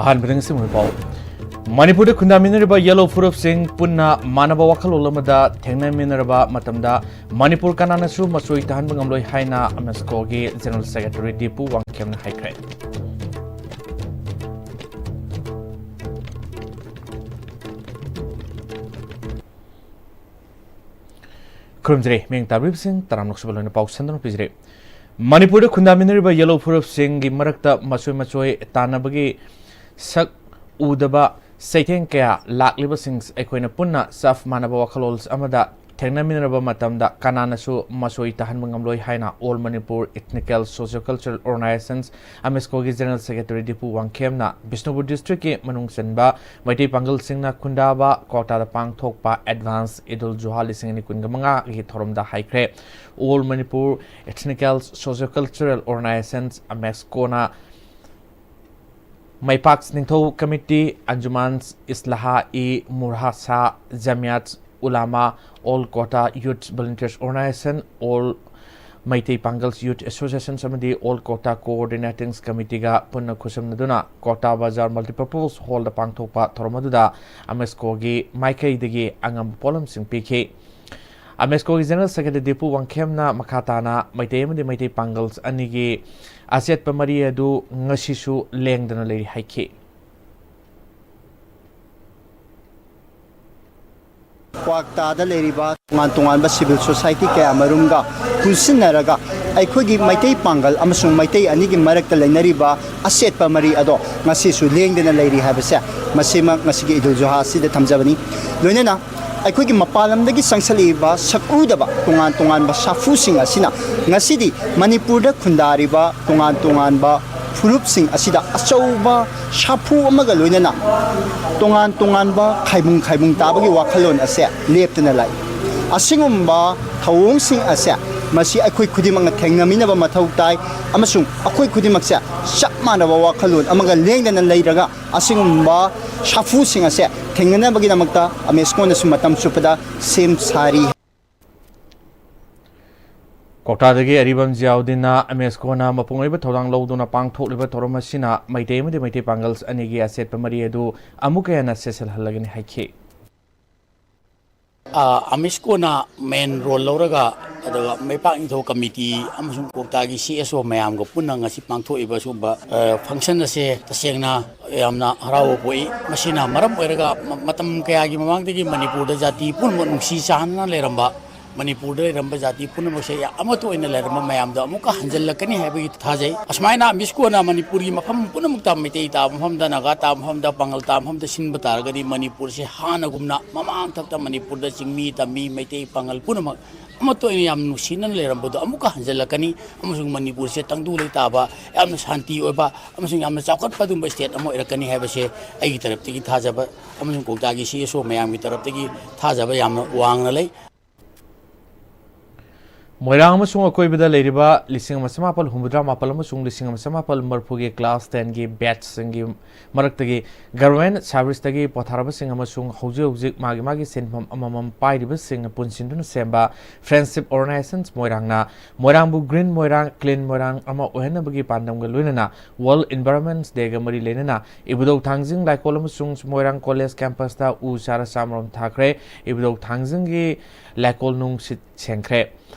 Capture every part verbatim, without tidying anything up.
ꯑꯍꯥꯟꯕꯗ ꯉꯁꯤ ꯃꯔꯨꯑꯣꯏꯕ ꯄꯥꯎ꯫ ꯃꯅꯤꯄꯨꯔꯗ ꯈꯨꯟꯗꯥꯃꯤꯟꯅꯔꯤꯕ ꯌꯦꯜꯂꯣ ꯐꯨꯔꯨꯞꯁꯤꯡ ꯄꯨꯟꯅ ꯃꯥꯟꯅꯕ ꯋꯥꯈꯜꯂꯣꯟ ꯑꯃꯗ ꯊꯦꯡꯅꯃꯤꯟꯅꯔꯕ ꯃꯇꯝꯗ ꯃꯅꯤꯄꯨꯔ ꯀꯅꯥꯅꯁꯨ ꯃꯆꯣꯏ ꯇꯥꯍꯟꯕ ꯉꯝꯂꯣꯏ ꯍꯥꯏꯅ ꯑꯃꯦꯁꯀꯣꯒꯤ ꯖꯦꯅꯔꯦꯜ ꯁꯦꯀ꯭ꯔꯦꯇꯔꯤ ꯗꯤꯄꯨ ꯋꯥꯡꯈꯦꯝꯅ ꯍꯥꯏꯈ꯭ꯔꯦ꯫ ꯈꯨꯔꯨꯝꯖꯔꯤ꯫ ꯃꯤꯌꯦꯡ ꯇꯥꯕꯤꯔꯤꯕꯁꯤꯡ ꯇꯔꯥꯝꯅ ꯑꯣꯛꯆꯕ ꯂꯣꯏꯅ ꯄꯥꯎ ꯁꯟꯗꯣꯛꯅ ꯄꯤꯖꯔꯤ꯫ ꯃꯅꯤꯄꯨꯔꯗ ꯈꯨꯟꯗꯥꯃꯤꯟꯅꯔꯤꯕ ꯌꯦꯜꯂꯣ ꯐꯨꯔꯨꯞꯁꯤꯡꯒꯤ ꯃꯔꯛꯇ ꯃꯆꯣꯏ ꯃꯆꯣꯏ ꯇꯥꯟꯅꯕꯒꯤ ꯁꯛ ꯎꯗꯕ ꯆꯩꯊꯦꯡ ꯀꯌꯥ ꯂꯥꯛꯂꯤꯕꯁꯤꯡ ꯑꯩꯈꯣꯏꯅ ꯄꯨꯟꯅ ꯆꯞ ꯃꯥꯟꯅꯕ ꯋꯥꯈꯜꯂꯣꯟ ꯑꯃꯗ ꯊꯦꯡꯅꯃꯤꯟꯅꯔꯕ ꯃꯇꯝꯗ ꯀꯅꯥꯅꯁꯨ ꯃꯆꯣꯏ ꯇꯥꯍꯟꯕ ꯉꯝꯂꯣꯏ ꯍꯥꯏꯅ all Manipur ethnical socio cultural organisation, ꯑꯃꯦꯁꯀꯣꯒꯤ ꯖꯦꯅꯔꯦꯜ ꯁꯦꯀ꯭ꯔꯦꯇꯔꯤ ꯗꯤꯄꯨ ꯋꯥꯡꯈꯦꯝꯅ ꯕꯤꯁꯅꯨꯄꯨꯔ ꯗꯤꯁꯇ꯭ꯔꯤꯛꯀꯤ ꯃꯅꯨꯡ ꯆꯟꯕ ꯃꯩꯇꯩ ꯄꯥꯡꯒꯜꯁꯤꯡꯅ ꯈꯨꯟꯗꯥꯕ ꯀ꯭ꯋꯥꯇꯥꯗ ꯄꯥꯡꯊꯣꯛꯄ ꯑꯦꯗꯚꯥꯟꯁ ꯏꯗꯨꯜ ꯖꯨꯍꯥ ꯂꯤꯁꯤꯡ ꯑꯅꯤ ꯀꯨꯟꯒ ꯃꯉꯥꯒꯤ ꯊꯧꯔꯝꯗ ꯍꯥꯏꯈ꯭ꯔꯦ꯫ All Manipur ethnical socio cultural organisation, ꯑꯃꯦꯁꯀꯣꯅ ꯃꯩꯄꯥꯛ ꯅꯤꯡꯊꯧ committee, Anjuman Islah e Murhasha, Jamiat Ulama, all Kwakta youth volunteers organisation, all Meitei Pangal youth ꯑꯦꯁꯣꯁꯤꯌꯦꯁꯟꯁ ꯑꯃꯗꯤ ꯑꯣꯜ ꯀ꯭ꯋꯥꯇꯥ ꯀꯣꯑꯣꯔꯗꯤꯅꯦꯇꯤꯡꯁ ꯀꯃꯤꯇꯤꯒ ꯄꯨꯟꯅ ꯈꯨꯠꯁꯝꯅꯗꯨꯅ ꯀ꯭ꯋꯥꯇꯥ ꯕꯖꯥꯔ ꯃꯜꯇꯤꯄꯔꯄꯣꯁ ꯍꯣꯜꯗ ꯄꯥꯡꯊꯣꯛꯄ ꯊꯧꯔꯝ ꯑꯗꯨꯗ ꯑꯃꯦꯁꯀꯣꯒꯤ ꯃꯥꯏꯀꯩꯗꯒꯤ ꯑꯉꯝꯕ ꯄꯣꯠꯂꯝꯁꯤꯡ ꯄꯤꯈꯤ꯫ ꯑꯃꯦꯁꯀꯣꯒꯤ ꯖꯦꯅꯔꯦꯜ ꯁꯦꯀ꯭ꯔꯦꯇꯔꯤ ꯗꯤꯄꯨ ꯋꯥꯡꯈꯦꯝꯅ ꯃꯈꯥ ꯇꯥꯅ ꯃꯩꯇꯩ ꯑꯃꯗꯤ ꯃꯩꯇꯩ ꯄꯥꯡꯒꯜ ꯑꯅꯤꯒꯤ ꯑꯆꯦꯠꯄ ꯃꯔꯤ ꯑꯗꯨ ꯉꯁꯤꯁꯨ ꯂꯦꯡꯗꯅ ꯂꯩꯔꯤ ꯍꯥꯏꯈꯤ꯫ ꯀ꯭ꯋꯥꯛꯇꯥꯗ ꯂꯩꯔꯤꯕ ꯇꯣꯉꯥꯟ ꯇꯣꯉꯥꯟꯕ ꯁꯤꯚꯤꯜ ꯁꯣꯁꯥꯏꯇꯤ ꯀꯌꯥ ꯃꯔꯨꯝꯒ ꯄꯨꯟꯁꯤꯟꯅꯔꯒ ꯑꯩꯈꯣꯏꯒꯤ ꯃꯩꯇꯩ ꯄꯥꯡꯒꯜ ꯑꯃꯁꯨꯡ ꯃꯩꯇꯩ ꯑꯅꯤꯒꯤ ꯃꯔꯛꯇ ꯂꯩꯅꯔꯤꯕ ꯑꯆꯦꯠꯄ ꯃꯔꯤ ꯑꯗꯣ ꯉꯁꯤꯁꯨ ꯂꯦꯡꯗꯅ ꯂꯩꯔꯤ ꯍꯥꯏꯕꯁꯦ, ꯃꯁꯤꯃꯛ ꯉꯁꯤꯒꯤ ꯏꯗꯨꯜ ꯖꯨꯍꯥ ꯑꯁꯤꯗ ꯊꯝꯖꯕꯅꯤ꯫ ꯂꯣꯏꯅꯅ ꯑꯩꯈꯣꯏꯒꯤ ꯃꯄꯥꯟ ꯂꯝꯗꯒꯤ ꯆꯪꯁꯤꯜꯂꯛꯏꯕ ꯁꯛꯎꯗꯕ ꯇꯣꯉꯥꯟ ꯇꯣꯉꯥꯟꯕ ꯁꯥꯐꯨꯁꯤꯡ ꯑꯁꯤꯅ ꯉꯁꯤꯗꯤ ꯃꯅꯤꯄꯨꯔꯗ ꯈꯨꯟꯗꯥꯔꯤꯕ ꯇꯣꯉꯥꯟ ꯇꯣꯉꯥꯟꯕ ꯐꯨꯔꯨꯞꯁꯤꯡ ꯑꯁꯤꯗ ꯑꯆꯧꯕ ꯁꯥꯐꯨ ꯑꯃꯒ ꯂꯣꯏꯅꯅ ꯇꯣꯉꯥꯟ ꯇꯣꯉꯥꯟꯕ ꯈꯥꯏꯕꯨꯡ ꯈꯥꯏꯕꯨꯡ ꯇꯥꯕꯒꯤ ꯋꯥꯈꯜꯂꯣꯟ ꯑꯁꯦ ꯂꯦꯞꯇꯅ ꯂꯥꯛꯏ꯫ ꯑꯁꯤꯒꯨꯝꯕ ꯊꯧꯑꯣꯡꯁꯤꯡ ꯑꯁꯦ ꯃꯁꯤ ꯑꯩꯈꯣꯏ ꯈꯨꯗꯤꯡꯃꯛꯅ ꯊꯦꯡꯅꯃꯤꯟꯅꯕ ꯃꯊꯧ ꯇꯥꯏ, ꯑꯃꯁꯨꯡ ꯑꯩꯈꯣꯏ ꯈꯨꯗꯤꯡꯃꯛꯁꯦ ꯆꯞ ꯃꯥꯟꯅꯕ ꯋꯥꯈꯜꯂꯣꯟ ꯑꯃꯒ ꯂꯦꯡꯗꯅ ꯂꯩꯔꯒ ꯑꯁꯤꯒꯨꯝꯕ ꯁꯥꯐꯨꯁꯤꯡ ꯑꯁꯦ ꯊꯦꯡꯅꯅꯕꯒꯤꯗꯃꯛꯇ ꯑꯃꯦꯁꯀꯣꯅꯁꯨ ꯃꯇꯝ ꯆꯨꯞꯄꯗ ꯁꯦꯝ ꯁꯥꯔꯤ꯫ ꯀ꯭ꯋꯥꯛꯇꯥꯗꯒꯤ ꯑꯔꯤꯕꯝ ꯖꯤꯌꯥꯎꯗꯤꯟꯅ ꯑꯃꯦꯁꯀꯣꯅ ꯃꯄꯨꯡ ꯑꯣꯏꯕ ꯊꯧꯗꯥꯡ ꯂꯧꯗꯨꯅ ꯄꯥꯡꯊꯣꯛꯂꯤꯕ ꯊꯧꯔꯝ ꯑꯁꯤꯅ ꯃꯩꯇꯩ ꯑꯃꯗꯤ ꯃꯩꯇꯩ ꯄꯥꯡꯒꯜ ꯑꯅꯤꯒꯤ ꯑꯆꯦꯠꯄ ꯃꯔꯤ ꯑꯗꯨ ꯑꯃꯨꯛꯀ ꯍꯦꯟꯅ ꯆꯦꯠꯁꯤꯜꯍꯜꯂꯒꯅꯤ ꯍꯥꯏꯈꯤ꯫ ꯑ, ꯑꯃꯤꯁꯀꯣꯅ ꯃꯦꯟ ꯔꯣꯜ ꯂꯧꯔꯒ, ꯑꯗꯨꯒ ꯃꯩꯄꯥꯛ ꯅꯤꯡꯊꯧ ꯀꯃꯤꯇꯤ ꯑꯃꯁꯨꯡ ꯀ꯭ꯋꯥꯛꯇꯥꯒꯤ ꯁꯤ ꯑꯦꯁ ꯑꯣ ꯃꯌꯥꯝꯒ ꯄꯨꯟꯅ ꯉꯁꯤ ꯄꯥꯡꯊꯣꯛꯏꯕ ꯁꯤꯒꯨꯝꯕ, ꯑ, ꯐꯪꯁꯟ ꯑꯁꯦ ꯇꯁꯦꯡꯅ ꯌꯥꯝꯅ ꯍꯔꯥꯎꯕ ꯄꯣꯛꯏ꯫ ꯃꯁꯤꯅ ꯃꯔꯝ ꯑꯣꯏꯔꯒ ꯃ-, ꯃꯇꯝ ꯀꯌꯥꯒꯤ ꯃꯃꯥꯡꯗꯒꯤ ꯃꯅꯤꯄꯨꯔꯗ ꯖꯥꯇꯤ ꯄꯨꯝꯅꯃꯛ ꯅꯨꯡꯁꯤ ꯆꯥꯟꯅꯅ ꯂꯩꯔꯝꯕ, ꯃꯅꯤꯄꯨꯔꯗ ꯂꯩꯔꯝꯕ ꯖꯥꯇꯤ ꯄꯨꯝꯅꯃꯛꯁꯦ ꯑꯃꯠꯇ ꯑꯣꯏꯅ ꯂꯩꯔꯝꯕ ꯃꯌꯥꯝꯗꯣ ꯑꯃꯨꯛꯀ ꯍꯟꯖꯤꯜꯂꯛꯀꯅꯤ ꯍꯥꯏꯕꯒꯤ ꯊꯥꯖꯩ꯫ ꯑꯁꯨꯃꯥꯏꯅ ꯃꯤꯁꯀꯣꯟꯅ ꯃꯅꯤꯄꯨꯔꯒꯤ ꯃꯐꯝ ꯄꯨꯝꯅꯃꯛꯇ, ꯃꯩꯇꯩ ꯇꯥꯕ ꯃꯐꯝꯗ, ꯅꯥꯒꯥ ꯇꯥꯕ ꯃꯐꯝꯗ, ꯄꯥꯡꯒꯜ ꯇꯥꯕ ꯃꯐꯝꯗ ꯁꯤꯟꯕ ꯇꯥꯔꯒꯗꯤ ꯃꯅꯤꯄꯨꯔꯁꯦ ꯍꯥꯟꯅꯒꯨꯝꯅ ꯃꯃꯥꯡ ꯊꯛꯇ ꯃꯅꯤꯄꯨꯔꯗ ꯆꯤꯡꯃꯤ, ꯇꯝꯃꯤ, ꯃꯩꯇꯩ, ꯄꯥꯡꯒꯜ ꯄꯨꯝꯅꯃꯛ ꯑꯃꯠꯇ ꯑꯣꯏꯅ ꯌꯥꯝ ꯅꯨꯡꯁꯤꯅꯅ ꯂꯩꯔꯝꯕꯗꯣ ꯑꯃꯨꯛꯀ ꯍꯟꯖꯤꯜꯂꯛꯀꯅꯤ, ꯑꯃꯁꯨꯡ ꯃꯅꯤꯄꯨꯔꯁꯦ ꯇꯪꯗꯨ ꯂꯩꯇꯥꯕ, ꯌꯥꯝꯅ ꯁꯥꯟꯇꯤ ꯑꯣꯏꯕ ꯑꯃꯁꯨꯡ ꯌꯥꯝꯅ ꯆꯥꯎꯈꯠꯄ ꯑꯗꯨꯒꯨꯝꯕ ꯁ꯭ꯇꯦꯠ ꯑꯃ ꯑꯣꯏꯔꯛꯀꯅꯤ ꯍꯥꯏꯕꯁꯦ ꯑꯩꯒꯤ ꯇꯔꯞꯇꯒꯤ ꯊꯥꯖꯕ ꯑꯃꯁꯨꯡ ꯀ꯭ꯋꯥꯛꯇꯥꯒꯤ ꯁꯤ ꯑꯦꯁ ꯑꯣ ꯃꯌꯥꯝꯒꯤ ꯇꯔꯞꯇꯒꯤ ꯊꯥꯖꯕ ꯌꯥꯝꯅ ꯋꯥꯡꯅ ꯂꯩ꯫ ꯃꯣꯏꯔꯥꯡ ꯑꯃꯁꯨꯡ ꯑꯀꯣꯏꯕꯗ ꯂꯩꯔꯤꯕ ꯂꯤꯁꯤꯡ ꯑꯃ ꯆꯃꯥꯄꯜ ꯍꯨꯝꯐꯨꯇꯔꯥ ꯃꯥꯄꯜ ꯑꯃꯁꯨꯡ ꯂꯤꯁꯤꯡ ꯑꯃ ꯆꯃꯥꯄꯜ ꯃꯔꯤꯐꯨꯒꯤ ꯀ꯭ꯂꯥꯁ ꯇꯦꯟꯒꯤ ꯕꯦꯠꯁꯁꯤꯡꯒꯤ ꯃꯔꯛꯇꯒꯤ ꯒꯚꯔꯟꯃꯦꯟꯠ ꯁꯥꯔꯚꯤꯁꯇꯒꯤ ꯄꯣꯊꯥꯔꯕꯁꯤꯡ ꯑꯃꯁꯨꯡ ꯍꯧꯖꯤꯛ ꯍꯧꯖꯤꯛ ꯃꯥꯒꯤ ꯃꯥꯒꯤ ꯁꯤꯟꯐꯝ ꯑꯃꯃꯝ ꯄꯥꯏꯔꯤꯕꯁꯤꯡ ꯄꯨꯟꯁꯤꯟꯗꯨꯅ ꯁꯦꯝꯕ ꯐ꯭ꯔꯦꯟꯁꯤꯞ ꯑꯣꯔꯒꯅꯥꯏꯖꯦꯁꯟꯁ ꯃꯣꯏꯔꯥꯡꯅ ꯃꯣꯏꯔꯥꯡꯕꯨ ꯒ꯭ꯔꯤꯟ ꯃꯣꯏꯔꯥꯡ, ꯀ꯭ꯂꯤꯟ ꯃꯣꯏꯔꯥꯡ ꯑꯃ ꯑꯣꯏꯍꯟꯅꯕꯒꯤ ꯄꯥꯟꯗꯝꯒ ꯂꯣꯏꯅꯅ ꯋꯥꯔꯜꯗ ꯏꯟꯚꯥꯏꯔꯣꯟꯃꯦꯟꯠ ꯗꯦꯒ ꯃꯔꯤ ꯂꯩꯅꯅ ꯏꯕꯨꯙꯧ ꯊꯥꯡꯖꯤꯡ ꯂꯥꯏꯀꯣꯜ ꯑꯃꯁꯨꯡ ꯃꯣꯏꯔꯥꯡ ꯀꯣꯂꯦꯖ ꯀꯦꯝꯄꯁꯇ ꯎ ꯆꯥꯔ ꯆꯥꯃꯔꯣꯝ ꯊꯥꯈ꯭ꯔꯦ꯫ ꯏꯕꯨꯙꯧ ꯊꯥꯡꯖꯤꯡꯒꯤ ꯂꯥꯏꯀꯣꯜ ꯅꯨꯡꯁꯤꯠ ꯁꯦꯡꯈ꯭ꯔꯦ꯫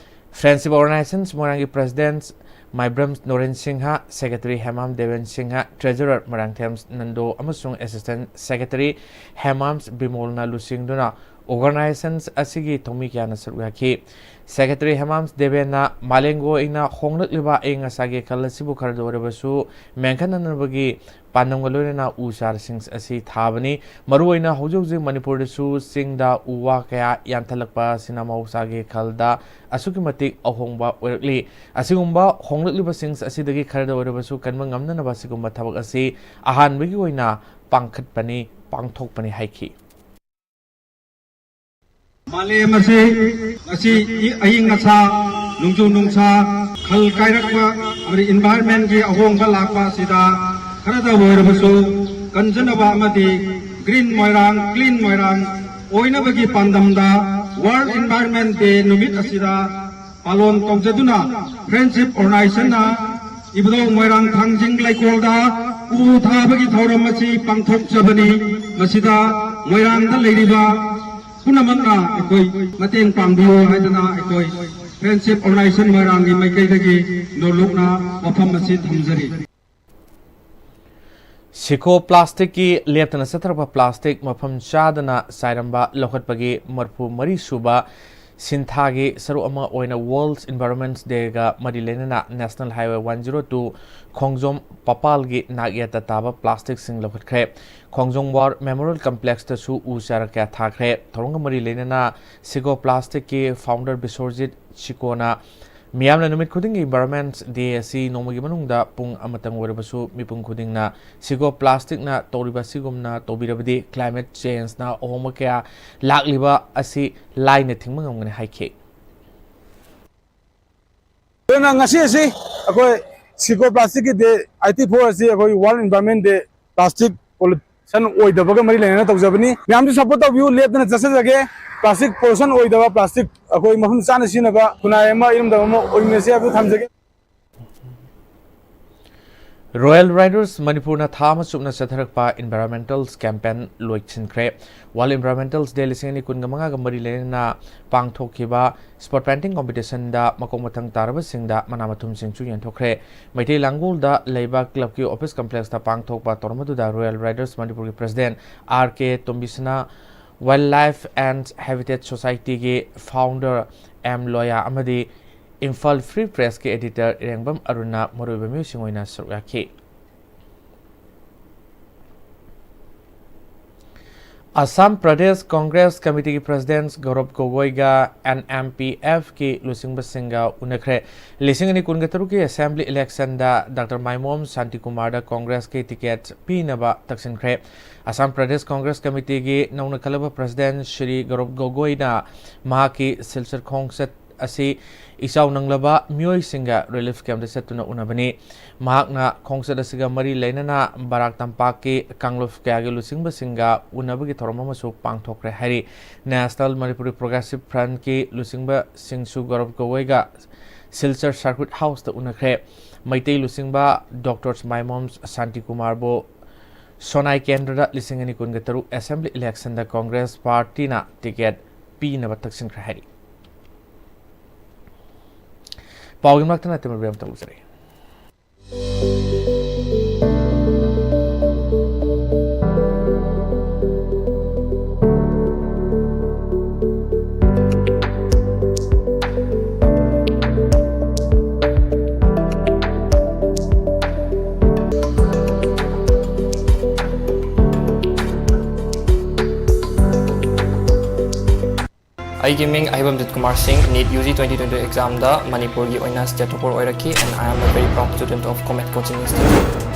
ꯐ꯭ꯔꯦꯟꯁꯤꯞ ꯑꯣꯔꯒꯅꯥꯏꯖꯦꯁꯟꯁ ꯃꯣꯏꯔꯥꯡꯒꯤ ꯄ꯭ꯔꯦꯁꯤꯗꯦꯟꯠ ꯃꯥꯏꯕ꯭ꯔꯝ ꯅꯣꯔꯦꯟ ꯁꯤꯡꯍ, ꯁꯦꯀ꯭ꯔꯦꯇꯔꯤ ꯍꯦꯃꯥꯝ ꯗꯦꯕꯦꯟ ꯁꯤꯡꯍ, ꯇ꯭ꯔꯦꯖꯔꯔ ꯃꯣꯏꯔꯥꯡꯊꯦꯝ ꯅꯟꯗꯣ ꯑꯃꯁꯨꯡ ꯑꯦꯁꯤꯁꯇꯦꯟꯠ ꯁꯦꯀ꯭ꯔꯦꯇꯔꯤ ꯍꯦꯃꯥꯝ ꯕꯤꯃꯣꯜꯅ ꯂꯨꯆꯤꯡꯗꯨꯅ ꯑꯣꯔꯒꯅꯥꯏꯖꯦꯁꯟꯁ ꯑꯁꯤꯒꯤ ꯊꯧꯃꯤ ꯀꯌꯥꯅ ꯁꯔꯨꯛ ꯌꯥꯈꯤ꯫ ꯁꯦꯀ꯭ꯔꯦꯇꯔꯤ ꯍꯦꯃꯥꯝ ꯗꯦꯕꯦꯟꯅ ꯃꯥꯂꯦꯝꯒꯤ ꯑꯣꯏꯅ ꯍꯣꯡꯂꯛꯂꯤꯕ ꯑꯏꯪ ꯑꯁꯥꯒꯤ ꯈꯜ ꯑꯁꯤꯕꯨ ꯈꯔꯗ ꯑꯣꯏꯔꯕꯁꯨ ꯃꯦꯟꯈꯠꯅꯅꯕꯒꯤ ꯄꯥꯟꯗꯝꯒ ꯂꯣꯏꯅꯅ ꯎ ꯆꯥꯔꯁꯤꯡ ꯑꯁꯤ ꯊꯥꯕꯅꯤ꯫ ꯃꯔꯨꯑꯣꯏꯅ ꯍꯧꯖꯤꯛ ꯍꯧꯖꯤꯛ ꯃꯅꯤꯄꯨꯔꯗꯁꯨ ꯆꯤꯡꯗ ꯎ ꯋꯥ ꯀꯌꯥ ꯌꯥꯟꯊꯠꯂꯛꯄ ꯑꯁꯤꯅ ꯃꯍꯧꯁꯥꯒꯤ ꯈꯜꯗ ꯑꯁꯨꯛꯀꯤ ꯃꯇꯤꯛ ꯑꯍꯣꯡꯕ ꯑꯣꯏꯔꯛꯂꯤ꯫ ꯑꯁꯤꯒꯨꯝꯕ ꯍꯣꯡꯂꯛꯂꯤꯕꯁꯤꯡ ꯑꯁꯤꯗꯒꯤ ꯈꯔꯗ ꯑꯣꯏꯔꯕꯁꯨ ꯀꯟꯕ ꯉꯝꯅꯅꯕ ꯑꯁꯤꯒꯨꯝꯕ ꯊꯕꯛ ꯑꯁꯤ ꯑꯍꯥꯟꯕꯒꯤ ꯑꯣꯏꯅ ꯄꯥꯡꯈꯠꯄꯅꯤ, ꯄꯥꯡꯊꯣꯛꯄꯅꯤ ꯍꯥꯏꯈꯤ꯫ ꯃꯥꯂꯦꯝ ꯑꯁꯤ ꯉꯁꯤ ꯑꯏꯪ ꯑꯁꯥ, ꯅꯣꯡꯖꯨ ꯅꯨꯡꯁꯥ, ꯈꯜ ꯀꯥꯏꯔꯛꯄ ꯑꯃꯗꯤ ꯏꯟꯚꯥꯏꯔꯟꯃꯦꯟꯒꯤ ꯑꯍꯣꯡꯕ ꯂꯥꯛꯄ ꯑꯁꯤꯗ ꯈꯔꯗ ꯑꯣꯏꯔꯕꯁꯨ ꯀꯟꯖꯅꯕ ꯑꯃꯗꯤ ꯒ꯭ꯔꯤꯟ ꯃꯣꯏꯔꯥꯡ, ꯀ꯭ꯂꯤꯟ ꯃꯣꯏꯔꯥꯡ ꯑꯣꯏꯅꯕꯒꯤ ꯄꯥꯟꯗꯝꯗ ꯋꯥꯔꯜꯗ ꯏꯟꯚꯥꯏꯔꯟꯃꯦꯟ ꯗꯦ ꯅꯨꯃꯤꯠ ꯑꯁꯤꯗ ꯄꯥꯂꯣꯟ ꯇꯧꯖꯗꯨꯅ Friendship Organizationꯅ ꯏꯕꯨꯙꯧ ꯃꯣꯏꯔꯥꯡ ꯊꯥꯡꯖꯤꯡ ꯂꯩꯀꯣꯜꯗ ꯎ ꯊꯥꯕꯒꯤ ꯊꯧꯔꯝ ꯑꯁꯤ ꯄꯥꯡꯊꯣꯛꯆꯕꯅꯤ꯫ ꯃꯁꯤꯗ ꯃꯣꯏꯔꯥꯡꯗ ꯂꯩꯔꯤꯕ ꯄꯨꯝꯅꯃꯛꯅ ꯑꯩꯈꯣꯏ ꯃꯇꯦꯡ ꯄꯥꯡꯕꯤꯌꯨ ꯍꯥꯏꯗꯅ ꯑꯩꯈꯣꯏ Friendship Organization ꯃꯣꯏꯔꯥꯡꯒꯤ ꯃꯥꯏꯀꯩꯗꯒꯤ ꯅꯣꯂꯨꯛꯅ ꯋꯥꯐꯝ ꯑꯁꯤ ꯊꯝꯖꯔꯤ꯫ ꯁꯤꯀꯣ ꯄ꯭ꯂꯥꯁꯇꯤꯛꯀꯤ ꯂꯦꯞꯇꯅ ꯆꯠꯊꯔꯛꯄ ꯄ꯭ꯂꯥꯁꯇꯤꯛ ꯃꯐꯝ ꯆꯥꯗꯅ ꯆꯥꯏꯔꯝꯕ ꯂꯧꯈꯠꯄꯒꯤ ꯃꯔꯤꯐꯨ ꯃꯔꯤ ꯁꯨꯕ ꯁꯤꯟꯊꯥꯒꯤ ꯁꯔꯨꯛ ꯑꯃ ꯑꯣꯏꯅ World Environment Dayꯒ ꯃꯔꯤ ꯂꯩꯅꯅ National Highway one zero two ꯈꯣꯡꯖꯣꯝ ꯄꯄꯥꯜꯒꯤ ꯅꯥꯛꯌꯦꯠꯇ ꯇꯥꯕ ꯄ꯭ꯂꯥꯁꯇꯤꯛꯁꯤꯡ ꯂꯧꯈꯠꯈ꯭ꯔꯦ꯫ ꯈꯣꯡꯖꯣꯝ War Memorial Complexꯇꯁꯨ ꯎ ꯆꯥꯔ ꯀꯌꯥ ꯊꯥꯈ꯭ꯔꯦ꯫ ꯊꯧꯔꯝꯒ ꯃꯔꯤ ꯂꯩꯅꯅ ꯁꯤꯀꯣ ꯄ꯭ꯂꯥꯁꯇꯤꯛꯀꯤ founder ꯕꯤꯁ꯭ꯋꯖꯤꯠ ꯁꯤꯀꯣꯅ ꯃꯤꯌꯥꯝꯅ ꯅꯨꯃꯤꯠ ꯈꯨꯗꯤꯡꯒꯤ Environment Day ꯑꯁꯤ ꯅꯣꯡꯃꯒꯤ ꯃꯅꯨꯡꯗ ꯄꯨꯡ ꯑꯃꯇꯪ ꯑꯣꯏꯔꯕꯁꯨ ꯃꯤꯄꯨꯝ ꯈꯨꯗꯤꯡꯅ ꯁꯤꯀꯣ ꯄ꯭ꯂꯥꯁꯇꯤꯛꯅ ꯇꯧꯔꯤꯕ ꯑꯁꯤꯒꯨꯝꯅ ꯇꯧꯕꯤꯔꯕꯗꯤ climate changeꯅ ꯑꯍꯣꯡꯕ ꯀꯌꯥ ꯂꯥꯛꯂꯤꯕ ꯑꯁꯤ ꯂꯥꯏꯅ ꯊꯤꯡꯕ ꯉꯝꯒꯅꯤ ꯍꯥꯏꯈꯤ꯫ ꯑꯗꯨꯅ ꯉꯁꯤ ꯑꯁꯤ ꯑꯩꯈꯣꯏ ꯁꯤꯀꯣ ꯄ꯭ꯂꯥꯁꯇꯤꯛꯀꯤ ꯗꯦ, eighty four ꯑꯁꯤ ꯑꯩꯈꯣꯏ World Environment Day, plastic pollution ꯑꯣꯏꯗꯕꯒ ꯃꯔꯤ ꯂꯩꯅꯅ ꯇꯧꯖꯕꯅꯤ꯫ ꯃꯌꯥꯝꯁꯨ support ꯇꯧꯕꯤꯌꯨ, ꯂꯦꯞꯇꯅ ꯆꯠꯆꯖꯒꯦ꯫ ꯄ꯭ꯂꯥꯁꯇꯤꯛ ꯄꯣꯂꯨꯁꯟ ꯑꯣꯏꯗꯕ, ꯄ꯭ꯂꯥꯁꯇꯤꯛ ꯑꯩꯈꯣꯏ ꯃꯐꯝ ꯆꯥꯅ ꯁꯤꯖꯤꯟꯅꯕ ꯈꯨꯟꯅꯥꯏ ꯑꯃ, ꯏꯔꯝꯗꯝ ꯑꯃ ꯑꯣꯏꯃꯤꯟꯅꯁꯤ ꯍꯥꯏꯕꯗꯨ ꯊꯝꯖꯒꯦ꯫ Royal Riders ꯃꯅꯤꯄꯨꯔꯅ ꯊꯥ ꯑꯃ ꯆꯨꯞꯅ ꯆꯠꯊꯔꯛꯄ Environmental Campaign ꯂꯣꯏꯁꯤꯟꯈ꯭ꯔꯦ꯫ World Environmental Day ꯂꯤꯁꯤꯡ ꯑꯅꯤ ꯀꯨꯟꯒ ꯃꯉꯥꯒ ꯃꯔꯤ ꯂꯩꯅꯅ ꯄꯥꯡꯊꯣꯛꯈꯤꯕ Spot Painting Competitionꯗ ꯃꯀꯣꯛ ꯃꯊꯪ ꯇꯥꯔꯕꯁꯤꯡꯗ ꯃꯅꯥ ꯃꯊꯨꯝꯁꯤꯡꯁꯨ ꯌꯦꯟꯊꯣꯛꯈ꯭ꯔꯦ꯫ ꯃꯩꯇꯩ ꯂꯥꯡꯒꯣꯜꯗ ꯂꯩꯕ clubꯀꯤ office complexꯇ ꯄꯥꯡꯊꯣꯛꯄ ꯊꯧꯔꯝ ꯑꯗꯨꯗ Royal Riders ꯃꯅꯤꯄꯨꯔꯒꯤ president R K Tombisana, Wildlife and Habitat Societyꯒꯤ founder ꯑꯦꯝ ꯂꯣꯌꯥ ꯑꯃꯗꯤ ꯏꯝꯐꯥꯜ Free Pressꯀꯤ editor ꯏꯔꯦꯡꯕꯝ ꯑꯔꯨꯟꯅ ꯃꯔꯨꯑꯣꯏꯕ ꯃꯤꯑꯣꯏꯁꯤꯡ ꯑꯣꯏꯅ ꯁꯔꯨꯛ ꯌꯥꯈꯤ꯫ ꯑꯁꯥꯝ ꯄ꯭ꯔꯗꯦꯁ ꯀꯣꯡꯒ꯭ꯔꯦꯁ ꯀꯃꯤꯇꯤꯒꯤ president ꯒꯧꯔꯕ ꯒꯣꯒꯣꯏꯒ ꯑꯦꯟ ꯑꯦꯝ ꯄꯤ ꯑꯦꯐꯀꯤ ꯂꯨꯆꯤꯡꯕꯁꯤꯡꯒ ꯎꯅꯈ꯭ꯔꯦ꯫ ꯂꯤꯁꯤꯡ ꯑꯅꯤ ꯀꯨꯟꯒ ꯇꯔꯨꯛꯀꯤ assembly electionꯗ ꯗꯥꯛꯇꯔ ꯃꯥꯏꯃꯣꯝ ꯁꯥꯟꯇꯤꯀꯨꯃꯥꯔꯗ ꯀꯣꯡꯒ꯭ꯔꯦꯁꯀꯤ ticket ꯄꯤꯅꯕ ꯇꯛꯁꯤꯟꯈ꯭ꯔꯦ꯫ ꯑꯁꯥꯝ ꯄ꯭ꯔꯗꯦꯁ ꯀꯣꯡꯒ꯭ꯔꯦꯁ ꯀꯃꯤꯇꯤꯒꯤ ꯅꯧꯅ ꯈꯜꯂꯕ president ꯁ꯭ꯔꯤ ꯒꯧꯔꯕ ꯒꯣꯒꯣꯏꯅ ꯃꯍꯥꯛꯀꯤ ꯁꯤꯜꯆꯔ ꯈꯣꯡꯆꯠ ꯑꯁꯤ ꯏꯆꯥꯎ ꯅꯪꯂꯕ ꯃꯤꯑꯣꯏꯁꯤꯡꯒ relief campꯇ ꯆꯠꯇꯨꯅ ꯎꯅꯕꯅꯤ꯫ ꯃꯍꯥꯛꯅ ꯈꯣꯡꯆꯠ ꯑꯁꯤꯒ ꯃꯔꯤ ꯂꯩꯅꯅ ꯕꯔꯥꯛ ꯇꯝꯄꯥꯛꯀꯤ ꯀꯥꯡꯂꯨꯞ ꯀꯌꯥꯒꯤ ꯂꯨꯆꯤꯡꯕꯁꯤꯡꯒ ꯎꯅꯕꯒꯤ ꯊꯧꯔꯝ ꯑꯃꯁꯨ ꯄꯥꯡꯊꯣꯛꯈ꯭ꯔꯦ ꯍꯥꯏꯔꯤ꯫ National Manipuri Progressive Frontꯀꯤ ꯂꯨꯆꯤꯡꯕꯁꯤꯡꯁꯨ ꯒꯧꯔꯕ ꯒꯣꯒꯣꯏꯒ Silchar Circuit Houseꯇ ꯎꯅꯈ꯭ꯔꯦ꯫ Meitei ꯂꯨꯆꯤꯡꯕ ꯗꯣꯛꯇꯔ ꯃꯥꯏꯃꯣꯝ ꯁꯥꯟꯇꯤꯀꯨꯃꯥꯔꯕꯨ ꯁꯣꯅꯥꯏ ꯀꯦꯟꯗ꯭ꯔꯗ ꯂꯤꯁꯤꯡ ꯑꯅꯤ ꯀꯨꯟꯒ ꯇꯔꯨꯛ assembly electionꯗ Congress partyꯅ ticket ꯄꯤꯅꯕ ꯇꯛꯁꯤꯟꯈ꯭ꯔꯦ ꯍꯥꯏꯔꯤ꯫ ꯄꯥꯎꯒꯤ ꯃꯔꯛꯇ ꯅꯠꯇꯦ, ꯃꯔꯨꯞ ꯌꯥꯝ ꯇꯧꯖꯔꯤ꯫ ꯑꯩꯒꯤ ꯃꯤꯡ ꯑꯍꯩꯕꯝ ꯖꯤꯠ ꯀꯨꯃꯥꯔ ꯁꯤꯡ꯫ NEET UG twenty twenty examꯗ ꯃꯅꯤꯄꯨꯔꯒꯤ ꯑꯣꯏꯅ state topper ꯑꯣꯏꯔꯛꯈꯤ, and I am a very proud student of Comet Coaching Institute.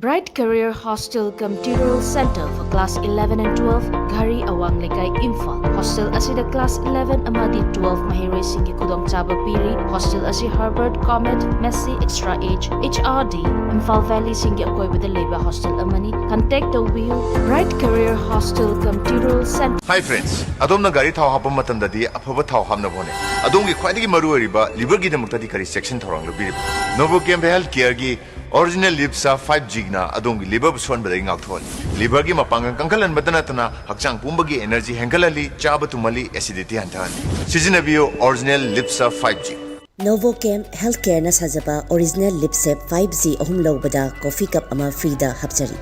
Bright Career Hostel cum Tutorial Center for Class eleven and twelve, Ghari, Awang Lekai, Imphal. Hostel ꯑꯁꯤꯗ class eleven ꯑꯃꯗꯤ twelve ꯃꯍꯩꯔꯣꯏꯁꯤꯡꯒꯤ ꯈꯨꯗꯣꯡꯆꯥꯕ ꯄꯤꯔꯤ꯫ Hostel ꯑꯁꯤ Harvard, Comet, Massey, Extra Age, HRD, Imphal Valley ꯁꯤꯡꯒꯤ ꯑꯀꯣꯏꯕꯗ ꯂꯩꯕ hostel ꯑꯃꯅꯤ꯫ Contact ꯇꯧꯕꯤꯌꯨ꯫ Bright Career Hostel cum Tutorial Center. Hi friends, ꯑꯗꯣꯝꯅ ꯒꯥꯔꯤ ꯊꯥꯎ ꯍꯥꯞꯄ ꯃꯇꯝꯗꯗꯤ ꯑꯐꯕ ꯊꯥꯎ ꯍꯥꯞꯅꯕ ꯍꯣꯠꯅꯩ꯫ ꯑꯗꯣꯝꯒꯤ ꯈ꯭ꯋꯥꯏꯗꯒꯤ ꯃꯔꯨꯑꯣꯏꯔꯤꯕ liverꯒꯤꯗꯃꯛꯇꯗꯤ ꯀꯔꯤ ꯆꯦꯛꯁꯤꯟ ꯊꯧꯔꯥꯡ ꯂꯧꯕꯤꯔꯤꯕ? Novocaine Health Careꯒꯤ ꯑꯣꯔꯤꯖꯤꯅꯦꯜ ꯂꯤꯞꯁꯥ ꯐꯥꯏꯚ ꯖꯤꯅ ꯑꯗꯣꯝꯒꯤ ꯂꯤꯚꯔꯕꯨ ꯁꯣꯛꯍꯟꯕꯗꯒꯤ ꯉꯥꯛꯊꯣꯛꯍꯜꯂꯤ꯫ ꯂꯤꯚꯔꯒꯤ ꯃꯄꯥꯡꯒꯜ ꯀꯟꯈꯠꯍꯟꯕꯇ ꯅꯠꯇꯅ ꯍꯛꯆꯥꯡ ꯄꯨꯝꯕꯒꯤ ꯑꯦꯅꯔꯖꯤ ꯍꯦꯟꯒꯠꯍꯜꯂꯤ, ꯆꯥꯕ ꯇꯨꯝꯍꯜꯂꯤ, ꯑꯦꯁꯤꯗꯤꯇꯤ ꯍꯟꯊꯍꯜꯂꯤ꯫ ꯁꯤꯖꯤꯟꯅꯕꯤꯌꯨ ꯑꯣꯔꯤꯖꯤꯅꯦꯜ ꯂꯤꯞꯁꯥ ꯐꯥꯏꯚ ꯖꯤ꯫ ꯅꯣꯚꯣꯀꯦꯝ ꯍꯦꯜꯊ ꯀꯦꯌꯔꯅ ꯁꯥꯖꯕ ꯑꯣꯔꯤꯖꯤꯅꯦꯜ ꯂꯤꯞꯁꯦꯞ ꯐꯥꯏꯚ ꯖꯤ ꯑꯍꯨꯝ ꯂꯧꯕꯗ ꯀꯣꯐꯤ ꯀꯞ ꯑꯃ ꯐ꯭ꯔꯤꯗ ꯍꯥꯞꯆꯔꯤ꯫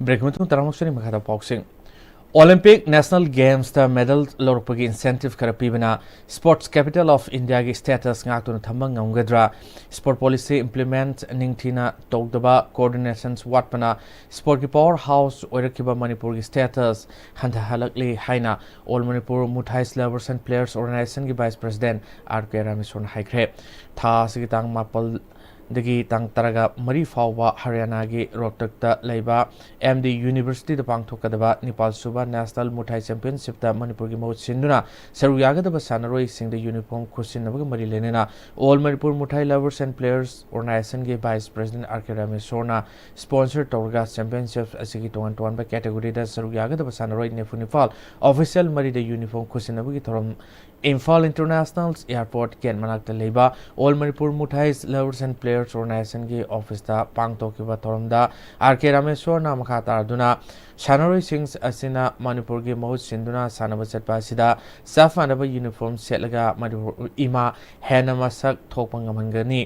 ꯕ꯭ꯔꯦꯛ ꯃꯇꯨꯡ ꯇꯔꯥꯃꯨꯛ ꯆꯅꯤ ꯃꯈꯥꯗ ꯄꯥꯎꯁꯤꯡ꯫ ꯑꯣꯂꯤꯝꯄꯤꯛ ꯅꯦꯁꯅꯦꯜ ꯒꯦꯝꯁꯇ ꯃꯦꯗꯜ ꯂꯧꯔꯛꯄꯒꯤ ꯏꯟꯁꯦꯟꯇꯤꯚ ꯈꯔ ꯄꯤꯕꯅ ꯁ꯭ꯄꯣꯔꯠꯁ ꯀꯦꯄꯤꯇꯦꯜ ꯑꯣꯐ ꯏꯟꯗꯤꯌꯥꯒꯤ ꯁ꯭ꯇꯦꯇꯁ ꯉꯥꯛꯇꯨꯅ ꯊꯝꯕ ꯉꯝꯒꯗ꯭ꯔꯥ? ꯁ꯭ꯄꯣꯔꯠ ꯄꯣꯂꯤꯁꯤ ꯏꯝꯄ꯭ꯂꯤꯃꯦꯟꯠ ꯅꯤꯡꯊꯤꯅ ꯇꯧꯗꯕ, ꯀꯣꯑꯣꯔꯗꯤꯅꯦꯁꯟꯁ ꯋꯥꯠꯄꯅ ꯁ꯭ꯄꯣꯔꯠꯀꯤ ꯄꯥꯋꯔ ꯍꯥꯎꯁ ꯑꯣꯏꯔꯛꯈꯤꯕ ꯃꯅꯤꯄꯨꯔꯒꯤ ꯁ꯭ꯇꯦꯇꯁ ꯍꯟꯊꯍꯜꯂꯛꯂꯤ ꯍꯥꯏꯅ all Manipur Muthais lovers and players ꯑꯣꯔꯒꯅꯥꯏꯖꯦꯁꯟꯒꯤ ꯚꯥꯏꯁ ꯄ꯭ꯔꯁꯤꯗꯦꯟꯠ ꯑꯥꯔ ꯀꯦ ꯔꯥꯃꯦꯁꯣꯔꯅ ꯍꯥꯏꯈ꯭ꯔꯦ꯫ ꯊꯥ ꯑꯁꯤꯒꯤ ꯇꯥꯡ ꯃꯥꯄꯜ ꯗꯒꯤ ꯇꯥꯡ ꯇꯔꯥꯒ ꯃꯔꯤ ꯐꯥꯎꯕ ꯍꯔꯤꯌꯥꯅꯥꯒꯤ ꯔꯣꯍꯇꯛꯇ ꯂꯩꯕ ꯑꯦꯝ ꯗꯤ ꯌꯨꯅꯤꯚꯔꯁꯤꯇꯤꯗ ꯄꯥꯡꯊꯣꯛꯀꯗꯕ ꯅꯤꯄꯥꯜ ꯁꯨꯕ ꯅꯦꯁꯅꯦꯜ ꯃꯨꯊꯥꯏ ꯆꯦꯝꯄꯤꯌꯟꯁꯤꯞꯇ ꯃꯅꯤꯄꯨꯔꯒꯤ ꯃꯍꯨꯠ ꯁꯤꯟꯗꯨꯅ ꯁꯔꯨꯛ ꯌꯥꯒꯗꯕ ꯁꯥꯟꯅꯔꯣꯏꯁꯤꯡꯗ ꯌꯨꯅꯤꯐꯣꯔꯝ ꯈꯨꯠꯁꯤꯟꯅꯕꯒ ꯃꯔꯤ ꯂꯩꯅꯅ all Manipur Muthai lovers and players ꯑꯣꯔꯒꯅꯥꯏꯖꯦꯁꯟꯒꯤ ꯚꯥꯏꯁ ꯄ꯭ꯔꯁꯤꯗꯦꯟꯠ ꯑꯥꯔ ꯀꯦ ꯔꯥꯃꯦꯁꯣꯔꯅ ꯁ꯭ꯄꯣꯟꯁꯔ ꯇꯧꯔꯒ ꯆꯦꯝꯄꯤꯌꯟꯁꯤꯞ ꯑꯁꯤꯒꯤ ꯇꯣꯉꯥꯟ ꯇꯣꯉꯥꯟꯕ ꯀꯦꯇꯦꯒꯣꯔꯤꯗ ꯁꯔꯨꯛ ꯌꯥꯒꯗꯕ ꯁꯥꯟꯅꯔꯣꯏ ꯅꯤꯐꯨ ꯅꯤꯄꯥꯜ ꯑꯣꯐꯤꯁꯤꯌꯦꯜ ꯃꯔꯤꯗ ꯌꯨꯅꯤꯐꯣꯔꯝ ꯈꯨꯠꯁꯤꯟꯅꯕꯒꯤ ꯊꯧꯔꯝ ꯏꯝꯐꯥꯜ ꯏꯟꯇꯔꯅꯦꯁꯅꯦꯜ ꯑꯦꯌꯔꯄꯣꯔꯠ ꯒꯦꯠ ꯃꯅꯥꯛꯇ ꯂꯩꯕ all Manipur Muthais lovers and players ꯑꯣꯔꯒꯅꯥꯏꯖꯦꯁꯟꯒꯤ ꯑꯣꯐꯤꯁꯇ ꯄꯥꯡꯊꯣꯛꯈꯤꯕ ꯊꯧꯔꯝꯗ ꯑꯥꯔ ꯀꯦ ꯔꯥꯃꯦꯁꯣꯔꯅ ꯃꯈꯥ ꯇꯥꯗꯨꯅ ꯁꯥꯟꯅꯔꯣꯏꯁꯤꯡ ꯑꯁꯤꯅ ꯃꯅꯤꯄꯨꯔꯒꯤ ꯃꯍꯨꯠ ꯁꯤꯟꯗꯨꯅ ꯁꯥꯟꯅꯕ ꯆꯠꯄ ꯑꯁꯤꯗ ꯆꯞ ꯃꯥꯟꯅꯕ ꯌꯨꯅꯤꯐꯣꯔꯝ ꯁꯦꯠꯂꯒ ꯃꯅꯤꯄꯨꯔ ꯏꯃꯥ ꯍꯦꯟꯅ ꯃꯁꯛ ꯊꯣꯛꯄ ꯉꯝꯍꯟꯒꯅꯤ꯫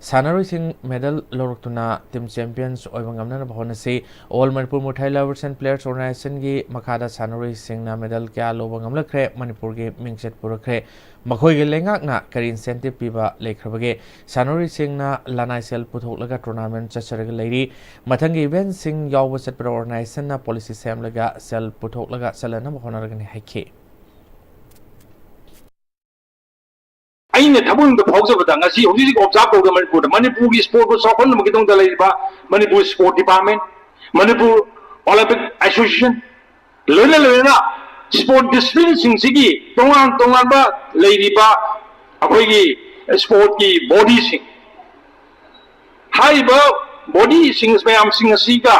ꯁꯥꯟꯅꯔꯣꯏꯁꯤꯡ ꯃꯦꯗꯜ ꯂꯧꯔꯛꯇꯨꯅ ꯇꯤꯝ ꯆꯦꯝꯄꯤꯌꯟꯁ ꯑꯣꯏꯕ ꯉꯝꯅꯅꯕ ꯍꯣꯠꯅꯁꯤ꯫ All Manipur Muthai lovers and players ꯑꯣꯔꯒꯅꯥꯏꯖꯦꯁꯟꯒꯤ ꯃꯈꯥꯗ ꯁꯥꯟꯅꯔꯣꯏꯁꯤꯡꯅ ꯃꯦꯗꯜ ꯀꯌꯥ ꯂꯧꯕ ꯉꯝꯂꯛꯈ꯭ꯔꯦ, ꯃꯅꯤꯄꯨꯔꯒꯤ ꯃꯤꯡꯆꯠ ꯄꯨꯔꯛꯈ꯭ꯔꯦ꯫ ꯃꯈꯣꯏꯒꯤ ꯂꯩꯉꯥꯛꯅ ꯀꯔꯤ ꯏꯟꯁꯦꯟꯇꯤꯚ ꯄꯤꯕ ꯂꯩꯈ꯭ꯔꯕꯒꯦ? ꯁꯥꯟꯅꯔꯣꯏꯁꯤꯡꯅ ꯂꯅꯥꯏ ꯁꯦꯜ ꯄꯨꯊꯣꯛꯂꯒ ꯇꯣꯔꯅꯥꯃꯦꯟꯠ ꯆꯠꯆꯔꯒ ꯂꯩꯔꯤ꯫ ꯃꯊꯪꯒꯤ ꯏꯚꯦꯟꯠꯁꯤꯡ ꯌꯥꯎꯕ ꯆꯠꯄꯗ ꯑꯣꯔꯒꯅꯥꯏꯖꯦꯁꯟꯅ ꯄꯣꯂꯤꯁꯤ ꯁꯦꯝꯂꯒ ꯁꯦꯜ ꯄꯨꯊꯣꯛꯂꯒ ꯆꯠꯍꯟꯅꯕ ꯍꯣꯠꯅꯔꯒꯅꯤ ꯍꯥꯏꯈꯤ꯫ ꯑꯩꯅ ꯊꯃꯣꯏꯅꯨꯡꯗ ꯐꯥꯎꯖꯕꯗ ꯉꯁꯤ ꯍꯧꯖꯤꯛ ꯍꯧꯖꯤꯛ ꯑꯣꯕꯖꯥꯔꯕ ꯇꯧꯗ ꯃꯅꯤꯄꯨꯔꯗ, ꯃꯅꯤꯄꯨꯔꯒꯤ ꯁ꯭ꯄꯣꯔꯠꯄꯨ ꯆꯥꯎꯈꯠꯅꯕꯒꯤꯗꯃꯛꯇ ꯂꯩꯔꯤꯕ Manipur sport department, Manipur Olympic association, ꯂꯣꯏꯅ ꯂꯣꯏꯅꯅ ꯁ꯭ꯄꯣꯔꯠ ꯗꯤꯁꯤꯄ꯭ꯂꯤꯟꯁꯤꯡꯁꯤꯒꯤ ꯇꯣꯉꯥꯟ ꯇꯣꯉꯥꯟꯕ ꯂꯩꯔꯤꯕ ꯑꯩꯈꯣꯏꯒꯤ ꯁ꯭ꯄꯣꯔꯠꯀꯤ ꯕꯣꯗꯤꯁꯤꯡ, ꯍꯥꯏꯔꯤꯕ ꯕꯣꯗꯤꯁꯤꯡ ꯃꯌꯥꯝꯁꯤꯡ ꯑꯁꯤꯒ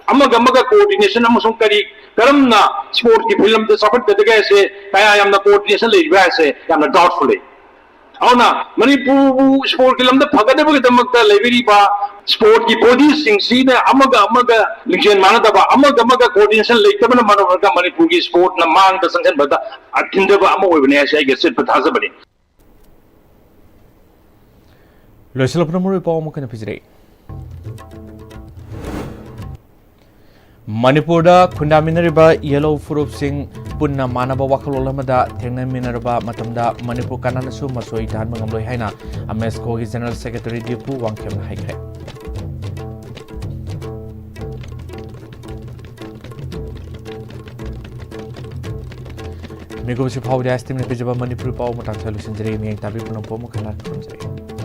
ꯑꯃꯒ ꯑꯃꯒ ꯀꯣꯑꯣꯔꯗꯤꯅꯦꯁꯟ ꯑꯃꯁꯨꯡ ꯀꯔꯤ ꯀꯔꯝꯅ ꯁ꯭ꯄꯣꯔꯠꯀꯤ ꯐꯤꯜꯗ ꯆꯥꯎꯈꯠꯀꯗꯒꯦ ꯍꯥꯏꯁꯦ ꯀꯌꯥ ꯌꯥꯝꯅ ꯀꯣꯑꯣꯔꯗꯤꯅꯦꯁꯟ ꯂꯩꯔꯤꯕ꯭ꯔꯥ ꯍꯥꯏꯁꯦ ꯌꯥꯝꯅ ꯗꯥꯎꯠꯐꯨꯜ ꯂꯩ꯫ ꯑꯗꯨꯅ ꯃꯅꯤꯄꯨꯔꯕꯨ ꯁ꯭ꯄꯣꯔꯠꯀꯤ ꯂꯝꯗ ꯐꯒꯗꯕꯒꯤꯗꯃꯛꯇ ꯂꯩꯕꯤꯔꯤꯕ ꯁ꯭ꯄꯣꯔꯠꯀꯤ ꯕꯣꯗꯤꯁꯤꯡꯁꯤꯅ ꯑꯃꯒ ꯑꯃꯒ ꯂꯤꯡꯖꯦꯜ ꯃꯥꯟꯅꯗꯕ, ꯑꯃꯒ ꯑꯃꯒ ꯀꯣꯑꯣꯔꯗꯤꯅꯦꯁꯟ ꯂꯩꯇꯕꯅ ꯃꯔꯝ ꯑꯣꯏꯔꯒ ꯃꯅꯤꯄꯨꯔꯒꯤ ꯁ꯭ꯄꯣꯔꯠꯅ ꯃꯥꯡꯗ ꯆꯪꯁꯤꯟꯕꯗ ꯑꯊꯤꯟꯊꯕ ꯑꯃ ꯑꯣꯏꯕꯅꯤ ꯍꯥꯏꯁꯦ ꯑꯩꯒꯤ ꯑꯆꯦꯠꯄ ꯊꯥꯖꯕꯅꯤ꯫ ꯂꯣꯏꯁꯤꯜꯂꯛꯄꯗ ꯃꯔꯨꯑꯣꯏꯕ ꯄꯥꯎ ꯑꯃꯨꯛ ꯍꯟꯅ ꯄꯤꯖꯔꯛꯏ꯫ ꯃꯅꯤꯄꯨꯔꯗ ꯈꯨꯟꯗꯥꯃꯤꯟꯅꯔꯤꯕ ꯌꯦꯜꯍꯧ ꯐꯨꯔꯨꯞꯁꯤꯡ ꯄꯨꯟꯅ ꯃꯥꯟꯅꯕ ꯋꯥꯈꯜꯂꯣꯟ ꯑꯃꯗ ꯊꯦꯡꯅꯃꯤꯟꯅꯔꯕ ꯃꯇꯝꯗ ꯃꯅꯤꯄꯨꯔ ꯀꯅꯥꯅꯁꯨ ꯃꯆꯣꯏ ꯇꯥꯍꯟꯕ ꯉꯝꯂꯣꯏ ꯍꯥꯏꯅ ꯑꯃꯦꯁꯀꯣꯒꯤ ꯖꯦꯅꯔꯦꯜ ꯁꯦꯀ꯭ꯔꯦꯇꯔꯤ ꯗꯤꯄꯨ ꯋꯥꯡꯈꯦꯝꯅ ꯍꯥꯏꯈ꯭ꯔꯦ꯫ ꯃꯤꯀꯨꯞꯁꯤ ꯐꯥꯎꯕꯗꯤ ꯑꯥꯏꯁ ꯇꯤꯝꯅ ꯄꯤꯖꯕ ꯃꯅꯤꯄꯨꯔꯤ ꯄꯥꯎ ꯃꯇꯥꯡꯁꯤꯗ ꯂꯣꯏꯁꯤꯟꯖꯔꯦ꯫ ꯃꯤꯌꯦꯡ ꯇꯥꯕꯤ ꯄꯨꯝꯅꯃꯛꯄꯨ ꯑꯃꯨꯛ ꯍꯟꯅ ꯈꯨꯔꯨꯝꯖꯔꯤ꯫